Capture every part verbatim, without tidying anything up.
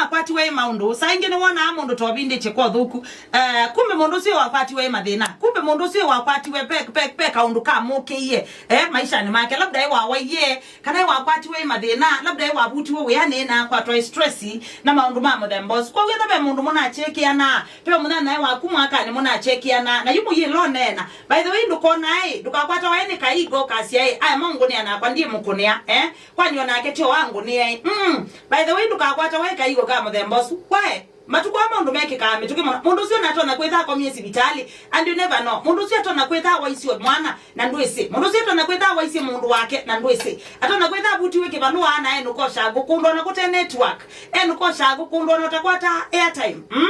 akwatiwe ĩ maũndũ. Saa ingĩ nĩwonaa mũndũ ta ũvindĩtye kwa ũthũku. Eh, kumbe mũndũ ũcio wakwatiwe ĩ mathĩna. Kumbe mũndũ ũcio wakwatiwe pe, pe, pe kaũndũ kamũkĩie, eh, maishanĩ make. Labda ĩ wawaie, kana ĩ wakwatiwe ĩ mathĩna, labda ĩ wavutiwe wĩanĩ na akwatwa ĩ stress na maũndũ ma mũthemba ũsu. Kwoou ethĩwa ve mũndũ mũnachekĩana, ve mũnyanyae waku mwakanĩ mũnachekĩana, na yu mũyĩla ũneena. By the way, ndũkonae, ndũkakwatawa ĩ nĩ kaigo kasyae, aya maũngũnĩa nakwa ndiĩmũkũnĩa, eh? Kwani onake tyo wangũnĩe? Mm. By the way, ndũkakwatawa ĩ kaigo ka mũthemba ũsu. Kwae, matukũ aa maũndũ mekĩkaa mĩtũkĩ mũno. Mũndũ ũcio natonya kwĩtha akomie sivitalĩ, and you never know. Mũndũ ũcio atonya kwĩtha waisye mwana, na ndwĩsĩ. Mũndũ ũcio atonya kwĩtha waisye mũndũ wake, na ndwĩsĩ. Atonya kwĩtha avutiwe kĩvalũa na enũkosha ngũkũndwa na kũte network. Enũkosha ngũkũndwa na ũtakwata airtime. Mm?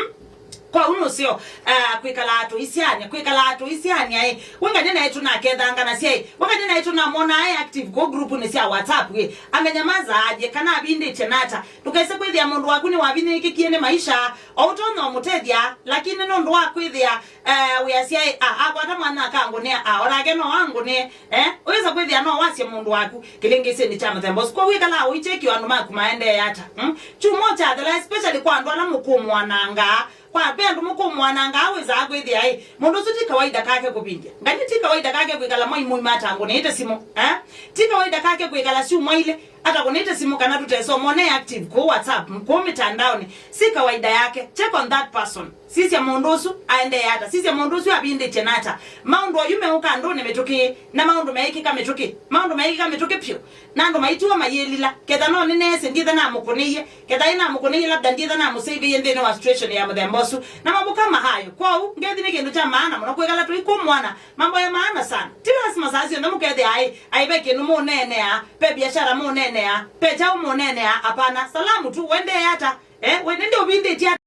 Kwoou nũseo, ah, kwĩkalaa tũisyania, kwĩkalaa tũisyania ĩ. Wengania naĩ tũnakethanganasya ĩ. Wengania naĩ tũnamwonaa e active kũu grupnĩ sya WhatsApp ĩ. Amenyamaza aje, kana avindĩtye nata. Ndũkese kwĩthĩa mũndũ waku nĩwavinyĩĩkĩkie nĩ maisha, o ũtonya ũmũtethya, lakini nũndũ wa kwĩthĩa, eh, wĩasya ĩ, ah, akwata mwana akangũnĩa, ah, onake no angũnĩe, eh? Ũyĩsa kwĩthĩa no wasye mũndũ waku kĩlĩngĩsĩnĩ kya mũthemba ũsu. Kwoou ĩkalaa ũikyeki andũ maku maendee ata, mm? Kyumwa kyathela, especially kwa andũ ala mũkũmũanangaa, kwa ve andũ mũkũmũanangaa wĩsaa kwĩthĩa ĩ, mũndũ ũsu ti kawaida kake kũvindya. Ngai ti kawaida kake kwĩkala mwai mũima atangũnĩĩte simũ, eh? Ti kawaida kake kwĩkala syumwa ilĩ atakũnĩte simũ kana tũtesomone active kũu WhatsApp, kũu mĩtandaonĩ. Si kawaida yake. Check on that person. Sisya mũndũ ũsu aendee ata. Sisya mũndũ ũsu avindĩtye nata. Maũndũ oyu meũka andũnĩ mĩtũkĩ, na maũndũ meĩkĩka mĩtũkĩ. Maũndũ meĩkĩka mĩtũkĩ vyũ. Na andũ maitiwa mayĩlila. Ketha no nĩneesĩ, ndiĩtha namũkũnĩie. Ketha ĩ namũkũnĩie, labda ndiĩtha namũsĩvĩie nthĩnĩ wa situation ya mũthemba ũsu. Na mambo kama hayo. Kwoou, ngethi nĩ kĩndũ kya maana mũno kwĩkala tũikũmwana. Mambo ya maana sana. Ti lazima saa syonthe mũkethĩa aĩ, aĩ ve kĩndũ mũneenea, ve biashara mũneenea, ve kyaũ mũneenea, hapana. Salamu tu, wendee ata? Eh, we nĩndĩ ũvindĩtye ata?